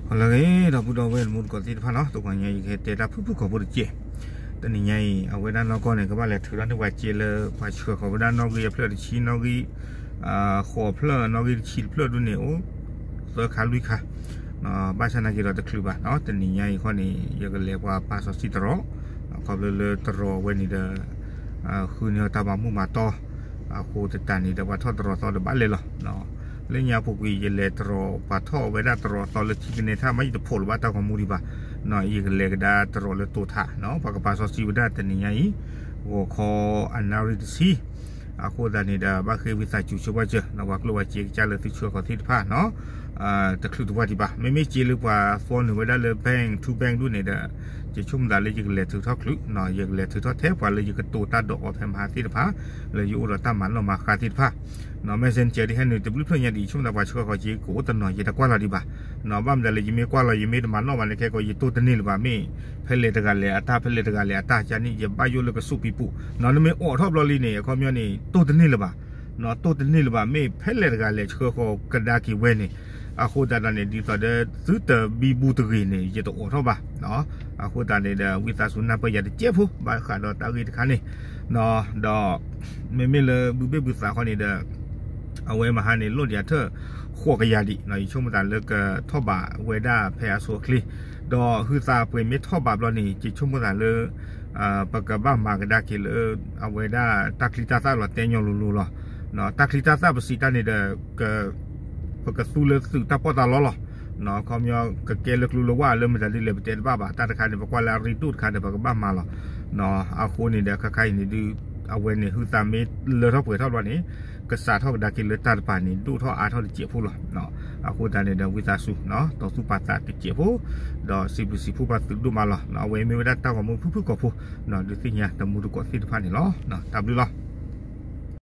ဟါလၢအဂ့ၤ ဒီပုၢ်ဒီဝဲၢ်တံၤသကိးသ့ၣ်တဖၣ်နီၤ, တနံၤညါအံၤ ယကဟဲတဲတၢ်ဖုၣ်ဖုၣ်ကိာ်ဖိတက့ၢ်. တနံၤညါအံၤ အဝဲဒၣ်နီၢ်ကီၢ်န့ၣ် ကဘၣ်လဲၤထုးထီၣ်န့ၢ်ပှၤစ့လၢ ပှၤဆှၢဃီၤဝဲဒၣ်နီၣ်ဂံၢ်အဖျၢၣ်တဆံ နီၣ်ဂံၢ် ဃိးဖျၢၣ် နီၣ်ဂံၢ်တဆံတဖျၢၣ်ဒ်န့ၣ် အိၣ်သၢခါလွံၢ်ခါ, ဘၣ်ဆၣ်နာ်က့ဒီးတချုးဘၣ်နီၤ. တနံၤညါအံၤခီန့ၣ် ယကလဲၤပှၤပာ်စီဆှံတရီး ခီဖျိလၢတရီးဝဲန့ၣ်ဒီး ဃုန့ၢ်အီၤတၢ်မၤမုာ်မၤတီ အဃိသတးန့ၣ်ဒီး ပှၤထီၣ်တရီးသီဒီးဘၣ်လဲၤလီၤ. လၢညါပူၤကွံာ် ယလဲၤတရီး ပှၤထီၣ်ဝဲဒၣ်တရီးသီလၢထံကနဲထၣ်မး ယတဖိးလၢၤဘၣ်တၢ်ဂီၤမူဒံးဘၣ်. ယကလဲၤကဒါတရီးလၢတိၤထးနီၤ, ပှၤကပာ်စီဆှံဝဲဒၣ်တနံၤညါအံၤ ဂီၤခီအနၣ်ရံၣ်တဆံ အဃိသတးန့ၣ်ဒီး ဘၣ်ဃ့ဝံသးစူၤဆိပာ်စၢၤ ပှၤကျိၣ်ပှၤစ့ကစၢ်လၢသုဆှၢဃီၤသ့ၣ်တဖၣ်နီၤ တချုးတပှၢ်ဒံးဘၣ်. မ့မ့ၢ်စ့လၢပှၤသီနုာ်ဝဲဒၣ်လၢ bank to bank ဒ်န့ၣ်ဒီး ယဆိကမိၣ်သးလၢယကလဲၤထုးထီၣ်ချုး, ယကလဲၤထုးထီၣ်ထဲပှၤလၢယကတိၤတၢ်ဒီးအီၤဖဲမဟါသ့ၣ်တဖၣ် လၢယအိၣ်ဒီးတၢ်မၤနီၣ်မၤဃါသ့ၣ်တဖၣ် Messenger ဒ်ဟဲနုာ်တဘျုးဖျၢၣ်ညါဒံး ယဆိကမိၣ်သးပှၤဆှၢဃီၤစ့ကအိၣ်တနီၤ ယတကွၢ်လီၤဒံးဘၣ်. ဘၣ်မနုၤလဲၣ် ယမ့ၢ်ကွၢ်လီၤ ယမ့ၢ်တမၤနီၣ်ဘၣ်န့ၣ် ခဲကိး ယတိၢ်တန့ၢ်လၢၤဘၣ် မ့ၢ်ဖဲလဲၣ်တဂၤလဲၣ်အတၢ် ဖဲလဲၣ်တဂၤလဲၣ်အတၢ် ကန့ၣ် ယဘၣ်ယိၣ်လၢကစူးပံပူၤနီၤ. နမ့ၢ်အိးထီၣ်ဘျီလံန့ၣ် အခီပညီန့ၣ် တိၢ်တန့ၢ်လၢၤဘၣ် တိၢ်တန့ၢ်လၢၤဘၣ် မ့ၢ်ဖဲလဲၣ်တဂၤလဲၣ်ဆှၢဃီၤကဒါက့ၤဝဲန့ၣ်. အဃိသတးဒီးန့ၣ် ဒ်သိးဒီးသုတဘံဘူတဂ့ၤန့ၣ် ယတအိးထီၣ်ဘၣ်. အဃိသတးန့ၣ်ဒီး ဝံသးစူၤနၢ်ပၢၢ်ယၤတစဲးဖိ ဘၣ်ဃးဒီးတၢ်ဂ့ၢ်တခါန့ၣ် ဒီး မ့မ့ၢ်လၢဘုဘ့ၣ်ဘုသးခီန့ၣ်ဒီး အဝဲမဟါန့ၣ် လိၣ်ဒံးအထၢၣ်ဃိးကယၤဒံးနီၤ. ယဆိကမိၣ်သးလၢကထီၣ်ဘးဝဲဒၣ်ဖဲအဆိအချ့ ဒီးဟုသးပှ့ၤမ့ၢ်ထီၣ်ဘးဘျီန့ၣ် ယဆိကမိၣ်သးလၢ ပကဘၣ်မၤကဒါက့ၤလၢ အဝဲဒၣ်တၢ်ချံတၢ်သၣ်လီၤတဲညီလိၤလိၤလီၤ. တၢ်ချံတၢ်သၣ်ပစံးတၢ်န့ၣ်ဒီး ပကသူလၢသုးတၢ်ပီးတၢ်လီလီၤ. ခီပညီ ကကဲလၢကျိလၢဝၣ်လၢမတၤဒ်လဲၣ်ပတဲတဘၣ်ဘၣ် တၢ်တခါန့ၣ် ပကွၢ်လၢအရ့ဒိၣ်တခါန့ၣ် ပကဘၣ်မၤလီၤ. အဃိန့ၣ်ဒီး ခါခါအံၤန့ၣ်ဒုး အဝဲန့ၣ်ဟုသးမ့ၢ်လၢထီၣ်ပှဲၤထီၣ်ဘျီန့ၣ် ကစးထီၣ်ကဒါက့ၤလၢတၢ်တပၤန့ၣ် ဒိၣ်ထီၣ်အါထီၣ်တစဲးဖိလီၤ. အဃိသတးန့ၣ်ဒီး ဝံသးစူၤ တီၢ်သူၣ်ပာ်သးတစဲးဖိ ဒီးစံးဘျုးစံးဖှိၣ်ဘၣ်သုဒိၣ်မးလီၤ. အဝဲမ့ၢ်ဝဲဒၣ်တၢ်ဂီၤမူဖုၣ်ဖုၣ်ကိာ်ဖိ ဒုးသ့ၣ်ညါတံၤသကိးသ့ၣ်တဖၣ်န့ၣ်လီၤ. တၢ်ဘျုးလီၤ.